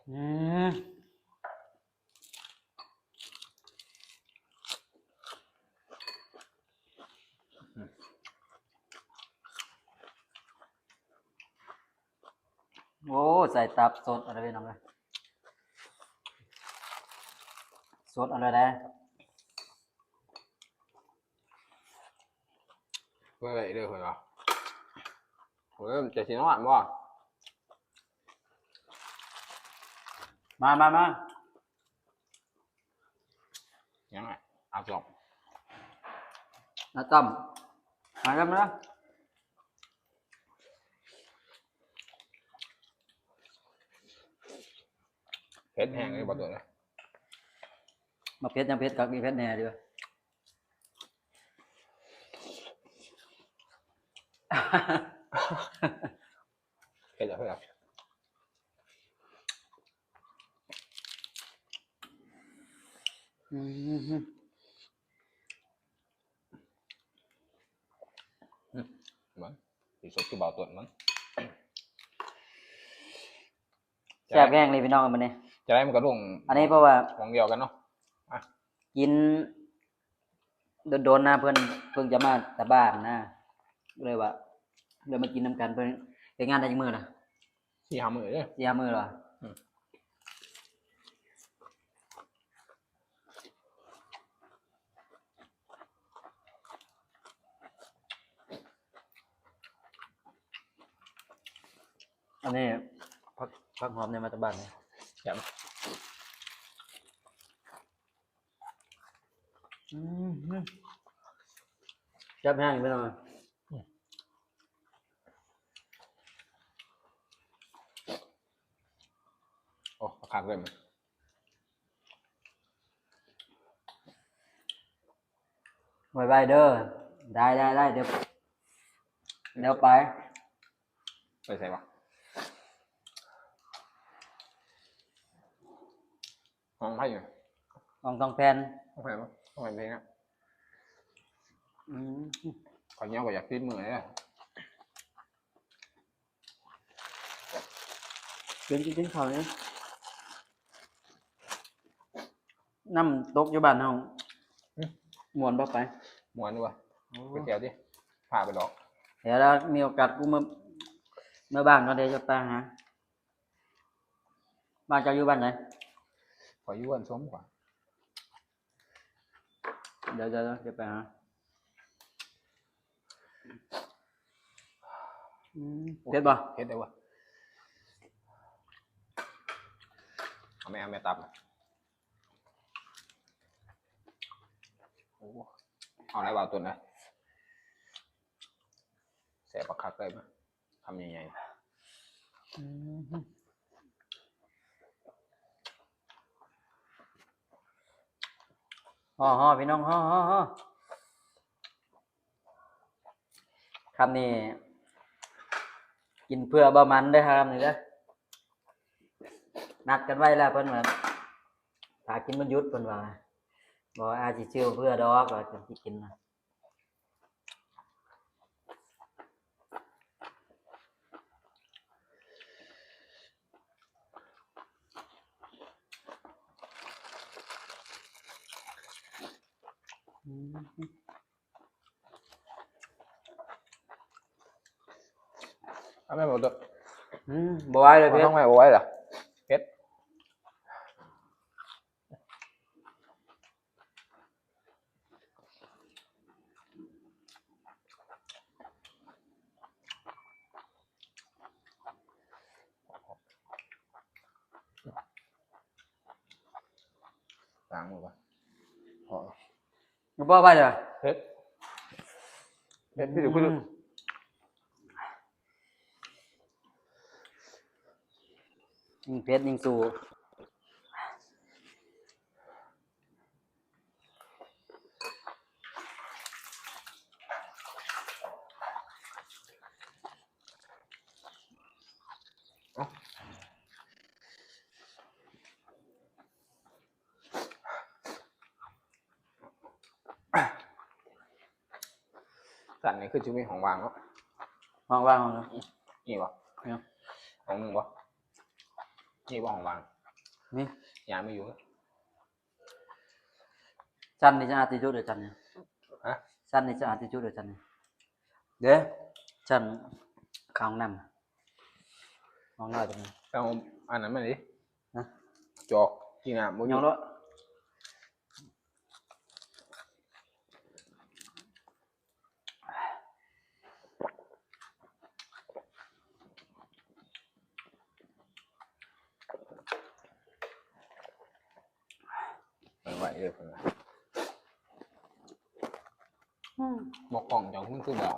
ອືມ ໂອ້ ໃສ່ຕັບສົດເອົາເລີຍພີ່ນ້ອງເອີຍ ສົດເອົາເລີຍເດ້. ເມື່ອຍເດີເພິ່ນວ່າ ເອີ ຈະຊິນອນບໍ່? ມາ ມາ ມາ ຍັງອະ ເອົາຈອບ ມາຕ້ອມ ມາເດີ ມາເດີ. ເຜັດແຮງເລີຍບໍ່ຕົວເລີຍ ມາເຜັດ ຍັງເຜັດຄັກ ມີເຜັດແດ່ເດີ. ເຮັດແລ້ວ ເຮັດແລ້ວ ອືມ ອືມ ມັນຊິສົດຄືເບົາຕົ້ນມັນ. ແຊບແຮງເລີຍພີ່ນ້ອງມື້ນີ້ ຈະໄດ້ມັນກະດົງ ອັນນີ້ເພາະວ່າຂອງດຽວກັນເນາະ ອ່ະ ກິນດົນໆນະ ເພິ່ນເພິ່ງຈະມາແຕ່ບ້ານນະ ເລີຍວ່າ ເລີຍມາກິນນຳກັນ. ເພິ່ນເຮັດງານໄດ້ຈັກມື້ລະ? ສີ່ຫ້າມື້ເດ້ ສີ່ຫ້າມື້ລະ ອືມ. ອັນນີ້ຜັກ ຜັກຫອມນີ້ມາຈາກບ້ານນີ້ ແຊບ ອືມ ແຊບແຮງພີ່ນ້ອງ ອືມ. ໂອ້ ຄັກເລີຍ ໄວໆເດີ ໄດ້ໆໆ ດຽວ ດຽວໄປ ໄປໃສວະ? ຫ້ອງໃຜຢູ່? ຫ້ອງສອງແຜ່ນ ຫ້ອງໃຜວະ? ຫ້ອງໃຜເພງອະ? ອືມ ຂ້າວໜຽວກໍຢາກຕິດມືເດ້. ກິນ ກິນ ກິນເຂົ້ານີ້ ນ້ຳຕົກຢູ່ບ້ານເຮົາ ຫຶ ມ່ວນບໍ່ໄປ? ມ່ວນຢູ່ວະ ໂອ້ ໄປທ່ຽວຕິ ພາໄປດອກ ດຽວລະມີໂອກາດກູເມືອ ເມືອບ້ານກ່ອນເດ້ ຈະໄປຫາ. ບ້ານເຈົ້າຢູ່ບ້ານໃດ? ຂ້ອຍຢູ່ບ້ານສົມຂວາ ດຽວ ດຽວ ດຽວ ດຽວໄປຫາ ອືມ ເຜັດບໍ່? ເຜັດເດ້ວະ ເອົາແມ່ ເອົາແມ່ຕັບ ໂອ້ ເອົາໄດ້ບໍ່ຕົນນະ ແຊບບັກຄັກເລີຍ ຄຳໃຫຍ່ໆ ອືມ ຫໍ່ໆ ພີ່ນ້ອງ ຫໍ່ໆ ຄຳນີ້ກິນເພື່ອບໍ່ມັນເດີ ຄຳນີ້ເດີ ນັດກັນໄວ້ແລ້ວ ເພິ່ນວ່າຖ້າກິນວັນຢຸດ ເພິ່ນວ່າ ບໍ່ ອາດຊິຊື້ເພື່ອດອກ ວ່າຊິກິນນະ. ອືມ ເອົາແມ່ບໍ່ຕົວະ ອືມ ບໍ່ໄຫວເລີຍ ເຜັດ ບໍ່ໄຫວລະ ເຜັດ. ລ້າງມືກ່ອນ ພໍ ບໍ່ໄຫວເລີຍ ເຜັດ ເຜັດ ອືມ ພິລຶກພິລຶກ. ຍິ່ງເຜັດຍິ່ງສູ້. ສັນນີ້ຄືຊິມີຫ້ອງວ່າງເນາະ ຫ້ອງວ່າງ ຫ້ອງໜຶ່ງ ມີບໍ່? ມີ ຫ້ອງໜຶ່ງບໍ່? ນີ້ບໍ່ຫ້ອງວ່າງ? ນີ້ ຍາຍມາຢູ່. ຊັ້ນນີ້ສະອາດທີ່ສຸດເດີ ຊັ້ນນີ້. ຮະ? ຊັ້ນນີ້ສະອາດທີ່ສຸດເດີ ຊັ້ນນີ້. ເດ້ ຊັ້ນເຂົ້າຫ້ອງນ້ຳ ຫ້ອງນ້ຳຕົວນີ້. ເອົາອັນນັ້ນມາດິ. ຮະ? ຈອກກິນນ້ຳບໍ່ມີ. ຍັງເນາະ. ໄວໆເດີເພິ່ນວ່າ. ອືມ ບໍ່ກ້ອງເຈົ້າ ມັນຄືບໍ່